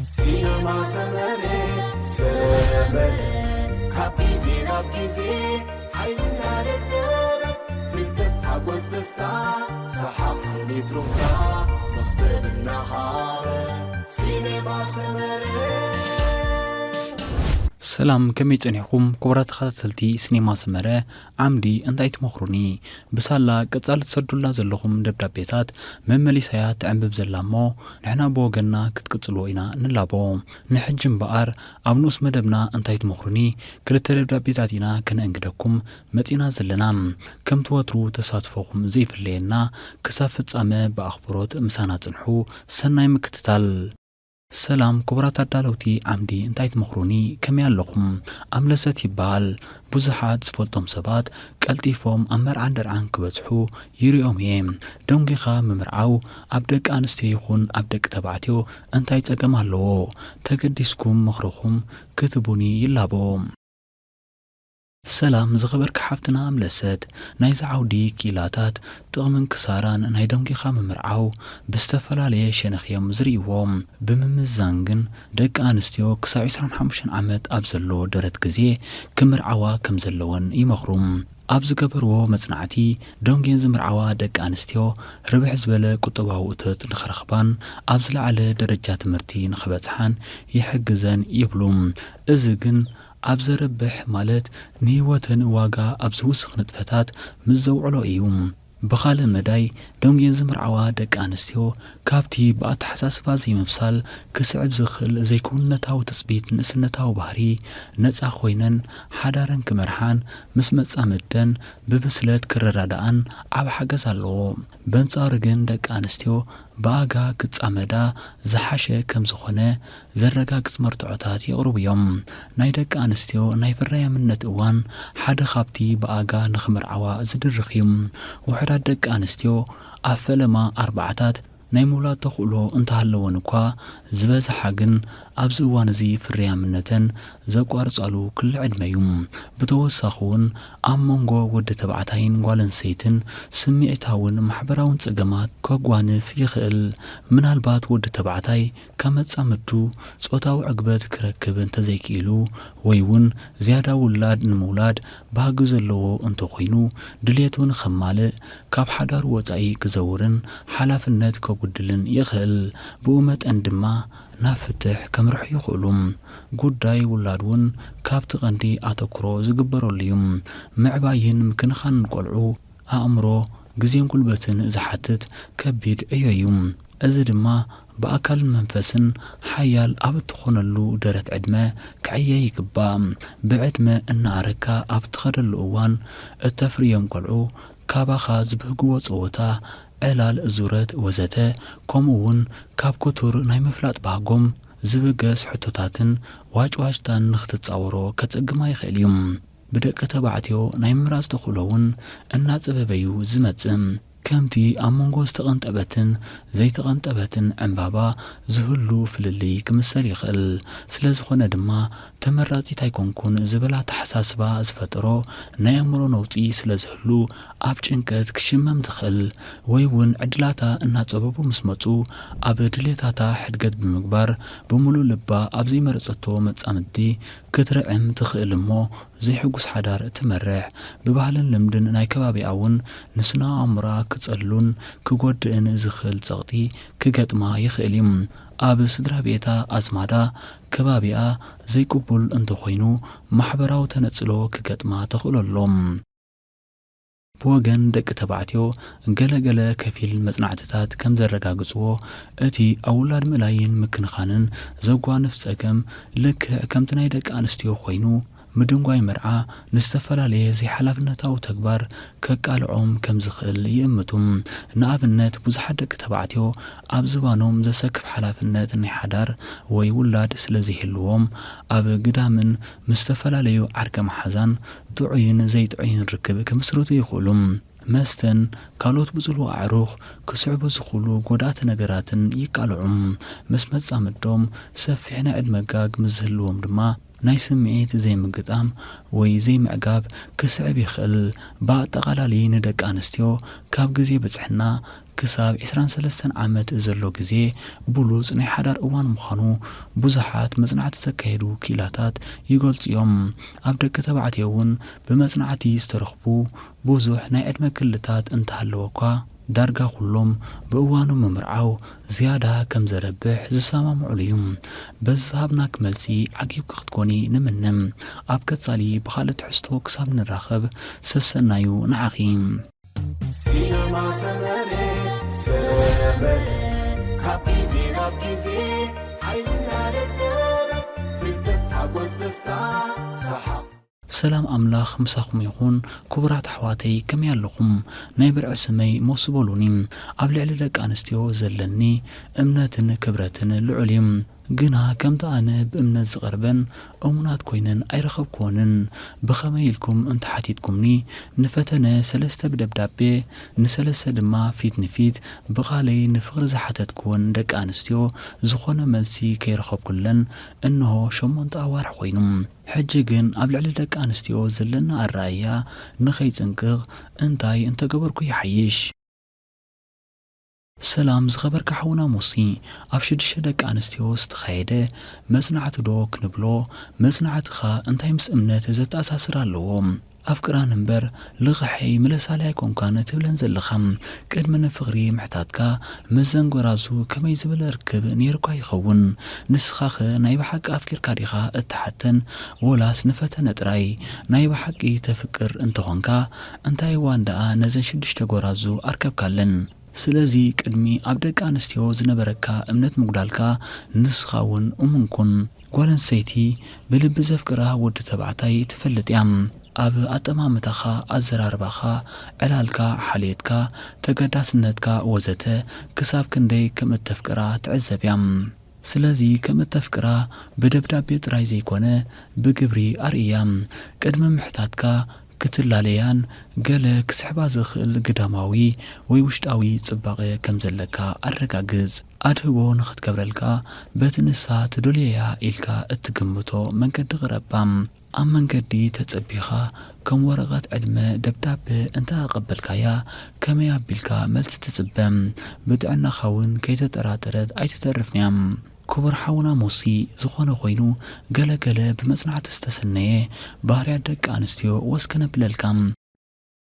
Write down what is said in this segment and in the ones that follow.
ሲነማ ሰመረ፣ ሰመረ፣ ካብ ግዜ ናብ ግዜ ሓይልና ደለበ፣ ፍልጠት፣ ሓጎስ፣ ደስታ፣ ሰሓቕ፣ ስኒት፣ ሩፍታ፣ መኽሰብ እናሃበ፣ ሲነማ ሰመረ። ሰላም፣ ከመይ ጸኒሕኩም ክቡራት ተኸታተልቲ ሲኔማ ሰመረ? ዓምዲ እንታይ ትመኽሩኒ? ብሳላ ቀጻሊ ትሰዱልና ዘለኹም ደብዳቤታት መመሊሳያ ትዕንብብ ዘላ እሞ፣ ንሕና ብወገንና ክትቅጽልዎ ኢና ንላቦ። ንሕጂ እምበኣር ኣብ ንኡስ መደብና እንታይ ትመኽሩኒ ክልተ ደብዳቤታት ኢና ከነእንግደኩም መጺና ዘለና። ከምቲ ወትሩ ተሳትፎኹም ዘይፍለየና፣ ክሳብ ፍጻመ ብኣኽብሮት ምሳና ጽንሑ። ሰናይ ምክትታል። ሰላም ክቡራት ኣዳለውቲ ዓምዲ እንታይ ትመኽሩኒ? ከመይ ኣለኹም? ኣምለሰት ይበሃል። ብዙሓት ዝፈልጦም ሰባት ቀልጢፎም ኣብ መርዓን ደርዓን ክበጽሑ ይሪኦም እየ። ደንጒኻ ምምርዓው ኣብ ደቂ ኣንስትዮ ይኹን ኣብ ደቂ ተባዕትዮ እንታይ ጸገም ኣለዎ? ተገዲስኩም ምኽርኹም ክትቡኒ ይላቦ። ሰላም ዝኸበርኪ ሓፍትና ኣምለሰት፣ ናይዚ ዓውዲ ክኢላታት ጥቕምን ክሳራን ናይ ደንጒኻ ምምርዓው ብዝተፈላለየ ሸነኽ እዮም ዝርእይዎ። ብምምዛን ግን ደቂ ኣንስትዮ ክሳብ ዕስራን ሓሙሽተን ዓመት ኣብ ዘሎ ደረት ግዜ ክምርዓዋ ከም ዘለወን ይመኽሩ። ኣብ ዝገበርዎ መጽናዕቲ፣ ደንጉየን ዝምርዓዋ ደቂ ኣንስትዮ ርብሕ ዝበለ ቁጠባዊ እቶት ንኽረኽባን ኣብ ዝለዓለ ደረጃ ትምህርቲ ንኽበጽሓን ይሕግዘን ይብሉ። እዚ ግን ኣብ ዘርብሕ ማለት ንህይወተን ዋጋ ኣብ ዝውስኽ ንጥፈታት ምስ ዘውዕሎ እዩ። ብኻልእ መዳይ፣ ደንጉየን ዝምርዓዋ ደቂ ኣንስትዮ ካብቲ ብኣተሓሳስባ ዘይምብሳል ክስዕብ ዝኽእል ዘይክውንነታዊ ትጽቢት ንእስነታዊ ባህሪ ነጻ ኮይነን ሓዳረን ክመርሓን ምስ መጻምድተን ብብስለት ክረዳድኣን ዓቢ ሓገዝ ኣለዎ። በንጻሩ ግን ደቂ ኣንስትዮ ብኣጋ ክጻመዳ ዝሓሸ ከም ዝኾነ ዘረጋግጽ መርትዖታት የቕርቡ እዮም። ናይ ደቂ ኣንስትዮ ናይ ፍርያምነት እዋን ሓደ ካብቲ ብኣጋ ንኽምርዓዋ ዝድርኽ እዩ። ውሑዳት ደቂ ኣንስትዮ ኣብ ፈለማ ኣርባዓታት ናይ ምውላድ ተኽእሎ እንተሃለወን እኳ፣ ዝበዝሓ ግን ኣብዚ እዋን እዚ ፍርያምነተን ዘቋርጻሉ ክሊ ዕድመ እዩ። ብተወሳኺ እውን ኣብ መንጎ ወዲ ተባዕታይን ጓል ኣንስተይትን ስምዒታውን ማሕበራውን ጸገማት ከጓንፍ ይኽእል። ምናልባት ወዲ ተባዕታይ ካብ መጻምድቱ ጾታዊ ዕግበት ክረክብ እንተዘይክኢሉ ወይ እውን ዝያዳ ውላድ ንምውላድ ባህጊ ዘለዎ እንተኾይኑ፣ ድሌቱ ንኸማልእ ካብ ሓዳሩ ወጻኢ ክዘውርን ሓላፍነት ከጉድልን ይኽእል። ብኡ መጠን ድማ ናብ ፍትሕ ከምርሑ ይኽእሉ። ጉዳይ ውላድ እውን ካብቲ ቀንዲ ኣተኩሮ ዝግበረሉ እዩ። ምዕባይን ምክንኻንን ቆልዑ ኣእምሮ፣ ግዜን ጉልበትን ዝሓትት ከቢድ ዕዮ እዩ። እዚ ድማ ብኣካልን መንፈስን ሓያል ኣብ እትኾነሉ ደረት ዕድመ ክዕየ ይግባእ። ብዕድመ እናኣረግካ ኣብ እትኸደሉ እዋን እተፍርዮም ቆልዑ ካባኻ ዝብህግዎ ጸወታ፣ ዕላል፣ ዙረት ወዘተ፣ ከምኡ እውን ካብ ክቱር ናይ ምፍላጥ ባህጎም ዝብገስ ሕቶታትን ዋጭዋጭታን ንኽትጻወሮ ከጸግማ ይኽእል እዩ። ብደቂ ተባዕትዮ ናይ ምምራጽ ተኽእሎ እውን እናጸበበ እዩ ዝመጽእ። ከምቲ ኣብ መንጎ ዝተቐንጠበትን ዘይተቐንጠበትን ዕምባባ ዝህሉ ፍልልይ ክምሰል ይኽእል። ስለ ዝኾነ ድማ ተመራጺት ኣይኮንኩን ዝብል ኣተሓሳስባ ዝፈጠሮ ናይ ኣእምሮ ነውጺ ስለ ዝህሉ ኣብ ጭንቀት ክሽመም ትኽእል ወይ እውን ዕድላታ እናጸበቡ ምስ መጹ ኣብ ድሌታታ ሕድገት ብምግባር ብምሉእ ልባ ኣብ ዘይመረጸቶ መጻምድቲ ክትርዕም ትኽእል እሞ ዘይሕጉስ ሓዳር ትመርሕ። ብባህልን ልምድን ናይ ከባቢኣ እውን ንስነ ኣእምሮኣ ክጸሉን ክጎድእን ዝኽእል ጸቕጢ ክገጥማ ይኽእል እዩ። ኣብ ስድራ ቤታ ኣዝማዳ ከባቢኣ ዘይቅቡል እንተኾይኑ ማሕበራዊ ተነጽሎ ክገጥማ ተኽእሎ ኣሎ። ብወገን ደቂ ተባዕትዮ ገለገለ ከፊል መጽናዕትታት ከም ዘረጋግጽዎ እቲ ኣብ ውላድ ምእላይን ምክንኻንን ዘጓንፍ ጸገም ልክዕ ከምቲ ናይ ደቂ ኣንስትዮ ኮይኑ ምድንጓይ መርዓ ንዝተፈላለየ ዘይሓላፍነታዊ ተግባር ከቃልዖም ከም ዝኽእል ይእምቱ። ንኣብነት ብዙሓት ደቂ ተባዕትዮ ኣብ ዝባኖም ዘሰክፍ ሓላፍነት ናይ ሓዳር ወይ ውላድ ስለ ዘይህልዎም ኣብ ግዳምን ምስ ዝተፈላለዩ ዓርከ መሓዛን ጥዑይን ዘይጥዑይን ርክብ ክምስርቱ ይኽእሉ። መስተን ካልኦት ብጽሉ ኣዕሩኽ ክስዕቡ ዝኽእሉ ጎዳእቲ ነገራትን ይቃልዑ። ምስ መጻምዶም ሰፊሕ ናይ ዕድመ ጋግ ምስ ዝህልዎም ድማ ናይ ስምዒት ዘይምግጣም ወይ ዘይምዕጋብ ክስዕብ ይኽእል። ብኣጠቓላሊ ንደቂ ኣንስትዮ ካብ ግዜ ብጽሕና ክሳብ ዕስራን ሰለስተን ዓመት ዘሎ ግዜ ብሉጽ ናይ ሓዳር እዋን ምዃኑ ብዙሓት መጽናዕቲ ዘካየዱ ክኢላታት ይገልጹ እዮም። ኣብ ደቂ ተባዕትዮ እውን ብመጽናዕቲ ዝተረኽቡ ብዙሕ ናይ ዕድመ ክልታት እንተሃለወ እኳ፣ ዳርጋ ኩሎም ብእዋኑ ምምርዓው ዝያዳ ከም ዘረብሕ ዝሰማምዑሉ እዩ። በዚ ዝሃብናኪ መልሲ ዓጊብኪ ክትኮኒ ንምነ። ኣብ ቀጻሊ ብኻልእ ትሕዝቶ ክሳብ ንራኸብ ሰሰናዩ ንዓኺ። ሲነማ ሰመረ፣ ሰመረ፣ ካብ ግዜ ናብ ግዜ ሓይሊ እናደለበ፣ ፍልጠት፣ ሓጎስ፣ ደስታ፣ ሰሓቕ። ሰላም ኣምላኽ ምሳኹም ይኹን። ክቡራት ኣሕዋተይ፣ ከመይ ኣለኹም? ናይ ብርዒ ስመይ ሞስ በሉኒ። ኣብ ልዕሊ ደቂ ኣንስትዮ ዘለኒ እምነትን ክብረትን ልዑል እዩ። ግና ከምቲ ኣነ ብእምነት ዝቐርበን እሙናት ኮይነን ኣይረኸብክወንን። ብኸመይ ኢልኩም እንተሓቲትኩምኒ፣ ንፈተነ ሰለስተ ብደብዳቤ፣ ንሰለስተ ድማ ፊት ንፊት ብቓለይ ንፍቕሪ ዝሓተትክወን ደቂ ኣንስትዮ ዝኾነ መልሲ ከይረኸብኩለን እንሆ ሸሞንተ ኣዋርሕ ኮይኑ። ሕጂ ግን ኣብ ልዕሊ ደቂ ኣንስትዮ ዘለና ኣረኣእያ ንኸይጽንቅቕ እንታይ እንተገበርኩ ይሓይሽ? ሰላም ዝኸበርካ ሓውና ሞሲ፣ ኣብ ሽዱሽተ ደቂ ኣንስትዮ ዝተኻየደ መጽናዕቲ ዶ ክንብሎ፣ መጽናዕትኻ እንታይ ምስ እምነት ዘተኣሳስር ኣለዎ? ኣፍቅራን እምበር ልቕሐይ ምለሳለይ ኣይኮንካን ትብለን ዘለኻ። ቅድሚ ንፍቕሪ ምሕታትካ መዘን ጎራዙ ከመይ ዝበለ ርክብ ነይርኳ ይኸውን? ንስኻኸ ናይ ብሓቂ ኣፍቂርካ ዲኻ እትሓተን ወላስ ንፈተነ ጥራይ? ናይ ብሓቂ ተፍቅር እንተኾንካ እንታይ እዋን ደኣ ነዘን ሽዱሽተ ጎራዙ ኣርከብካለን? ስለዚ ቅድሚ ኣብ ደቂ ኣንስትዮ ዝነበረካ እምነት ምጉዳልካ ንስኻ እውን እሙን ኩን። ጓል ኣንስተይቲ ብልቢ ዘፍቅራ ወዲ ተባዕታይ ትፈልጥ እያ። ኣብ ኣጠማምታኻ፣ ኣዘራርባኻ፣ ዕላልካ፣ ሓልዮትካ፣ ተገዳስነትካ ወዘተ ክሳብ ክንደይ ከም እተፍቅራ ትዕዘብ እያ። ስለዚ ከም እተፍቅራ ብደብዳቤ ጥራይ ዘይኮነ ብግብሪ ኣርእያ። ቅድሚ ምሕታትካ ክትላለያን ገለ ክስሕባ ዝኽእል ግዳማዊ ወይ ውሽጣዊ ጽባቐ ከም ዘለካ ኣረጋግጽ። ኣድህቦ ንኽትገብረልካ በቲ ንሳ ትደልዮ'ያ ኢልካ እትግምቶ መንገዲ ቅረባ። ኣብ መንገዲ ተጸቢኻ ከም ወረቐት ዕድመ ደብዳበ እንተ ኣቐበልካያ ከመይ ኣቢልካ መልሲ ትጽበ? ብጥዕናኻ እውን ከይተጠራጠረት ኣይትተርፍን'ያ። ክቡር ሓውና ሞሲ፣ ዝኾነ ኮይኑ ገለ ገለ ብመጽናዕቲ ዝተሰነየ ባህርያት ደቂ ኣንስትዮ ወስ ከነብለልካ።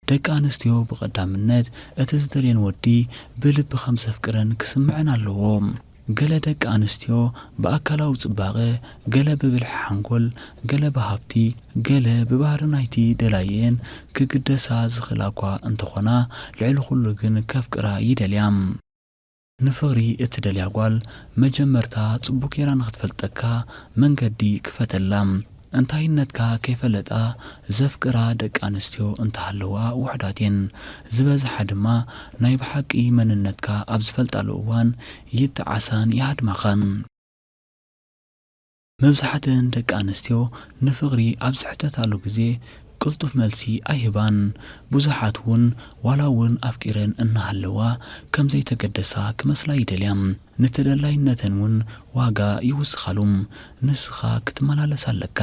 ደቂ ኣንስትዮ ብቐዳምነት እቲ ዝደልየን ወዲ ብልቢ ከም ዘፍቅረን ክስምዐን ኣለዎ። ገለ ደቂ ኣንስትዮ ብኣካላዊ ጽባቐ፣ ገለ ብብልሒ ሓንጎል፣ ገለ ብሃብቲ፣ ገለ ብባህሪ ናይቲ ደላይኤን ክግደሳ ዝኽእላ እኳ እንተኾና፣ ልዕሊ ኩሉ ግን ከፍቅራ ይደልያ። ንፍቕሪ እትደልያ ጓል መጀመርታ ጽቡቕ ጌራ ንኽትፈልጠካ መንገዲ ክፈተላ። እንታይነትካ ከይፈለጣ ዘፍቅራ ደቂ ኣንስትዮ እንተሃለዋ ውሑዳት እየን። ዝበዝሓ ድማ ናይ ብሓቂ መንነትካ ኣብ ዝፈልጣሉ እዋን ይጠዓሳን ይሃድማኻን። መብዛሕትአን ደቂ ኣንስትዮ ንፍቕሪ ኣብ ዝሕተታሉ ግዜ ቅልጡፍ መልሲ ኣይህባን። ብዙሓት እውን ዋላ እውን ኣፍቂረን እናሃለዋ ከም ዘይተገደሳ ክመስላ ይደልያ። ንተደላይነተን እውን ዋጋ ይውስኻሉ። ንስኻ ክትመላለስ ኣለካ።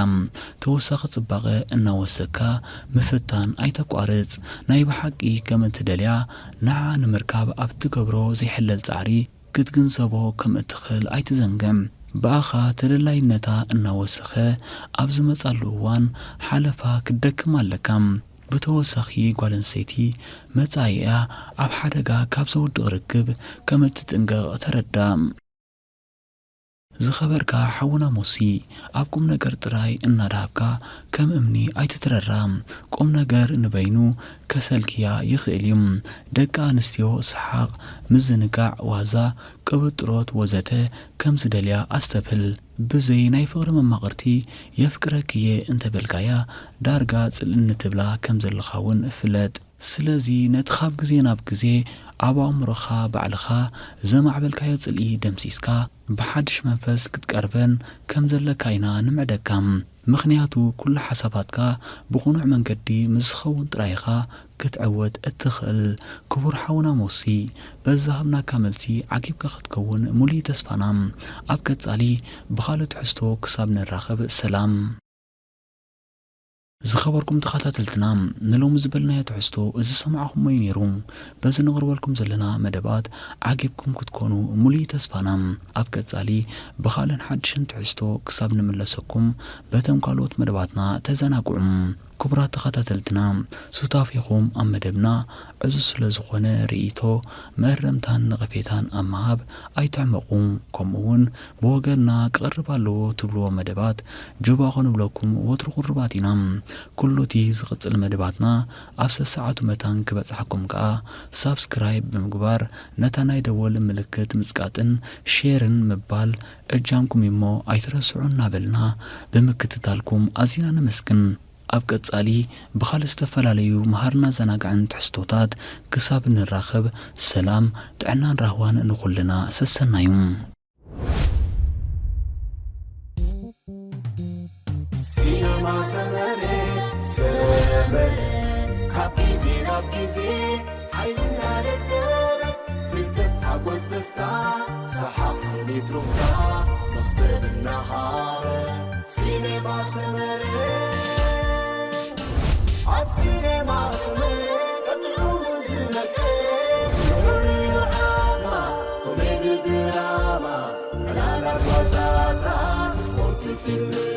ተወሳኺ ጽባቐ እናወሰካ ምፍታን ኣይተቋርጽ። ናይ ብሓቂ ከም እትደልያ ንዓ ንምርካብ ኣብ ትገብሮ ዘይሕለል ጻዕሪ ክትግንዘቦ ከም እትኽእል ኣይትዘንግዕ። ብኣኻ ተደላይነታ እናወሰኸ ኣብ ዝመጻሉ እዋን ሓለፋ ክትደክም ኣለካ። ብተወሳኺ ጓል ኣንስተይቲ መጻኢኣ ኣብ ሓደጋ ካብ ዘውድቕ ርክብ ከም እትጥንቀቕ ተረዳእ። ዝኸበርካ ሓውና ሞሲ፣ ኣብ ቁም ነገር ጥራይ እናደሃብካ ከም እምኒ ኣይትትረራ። ቁም ነገር ንበይኑ ከሰልክያ ይኽእል እዩ። ደቂ ኣንስትዮ ሰሓቕ፣ ምዝንጋዕ፣ ዋዛ፣ ቅብጥሮት ወዘተ ከም ዝደልያ ኣስተብህል። ብዘይ ናይ ፍቕሪ መማቕርቲ የፍቅረኪ'የ እንተበልካያ ዳርጋ ጽልእኒ ትብላ ከም ዘለኻ እውን ፍለጥ። ስለዚ ነቲ ካብ ግዜ ናብ ግዜ ኣብ ኣእምሮኻ ባዕልኻ ዘማዕበልካዮ ጽልኢ ደምሲስካ ብሓድሽ መንፈስ ክትቀርበን ከም ዘለካ ኢና ንምዕደካ። ምኽንያቱ ኩሉ ሓሳባትካ ብቕኑዕ መንገዲ ምስ ዝኸውን ጥራይ ኢኻ ክትዕወት እትኽእል። ክቡር ሓውና ሞሲ፣ በዚ ዝሃብናካ መልሲ ዓጊብካ ክትከውን ሙሉእ ተስፋና። ኣብ ቀጻሊ ብኻልእ ትሕዝቶ ክሳብ ንራኸብ ሰላም። ዝኸበርኩም ተኸታተልትና፣ ንሎሚ ዝበልናዮ ትሕዝቶ እዚ ሰማዕኹሞ እዩ ነይሩ። በዚ ነቕርበልኩም ዘለና መደባት ዓጊብኩም ክትኮኑ ሙሉእ ተስፋና። ኣብ ቀጻሊ ብኻልእን ሓድሽን ትሕዝቶ ክሳብ ንምለሰኩም በተን ካልኦት መደባትና ተዘናግዑ። ክቡራት ተኸታተልትና፣ ሱታፌኹም ኣብ መደብና ዕዙዝ ስለ ዝኾነ ርእይቶ፣ መእረምታን ነቐፌታን ኣብ ምሃብ ኣይትሕመቑ። ከምኡ እውን ብወገንና ክቐርብ ኣለዎ ትብልዎ መደባት ጆባ ክንብለኩም ወትሩ ቅሩባት ኢና። ኩሉ እቲ ዝቕጽል መደባትና ኣብ ሰሰዓቱ መታን ክበጽሓኩም ከኣ ሳብስክራይብ ብምግባር ነታ ናይ ደወል ምልክት ምጽቃጥን ሼርን ምባል እጃምኩም እሞ ኣይትረስዑ እናበልና ብምክትታልኩም ኣዚና ነመስግን። ኣብ ቀጻሊ ብኻልእ ዝተፈላለዩ መሃርን ኣዘናጋዕን ትሕዝቶታት ክሳብ ንራኸብ ሰላም፣ ጥዕናን ራህዋን ንኹልና ሰሰናዩ። ሲነማ ሰመረ ሰመረ ካብ ግዜ ናብ ግዜ ሓይልና ደለበ ፍልጠት ሓጎስ ደስታ ሰሓቕ ስኒት ሩፍታ መኽሰብ እናሃበ ሲነማ ሰመረ ኣብ ሲነማ ሰመረ ቀጥዑ ዝነቀ ዑሉዩ ዓማ ኮሜዲ ድራማ ዕላላት ዋዛታት ስፖርት ፊልም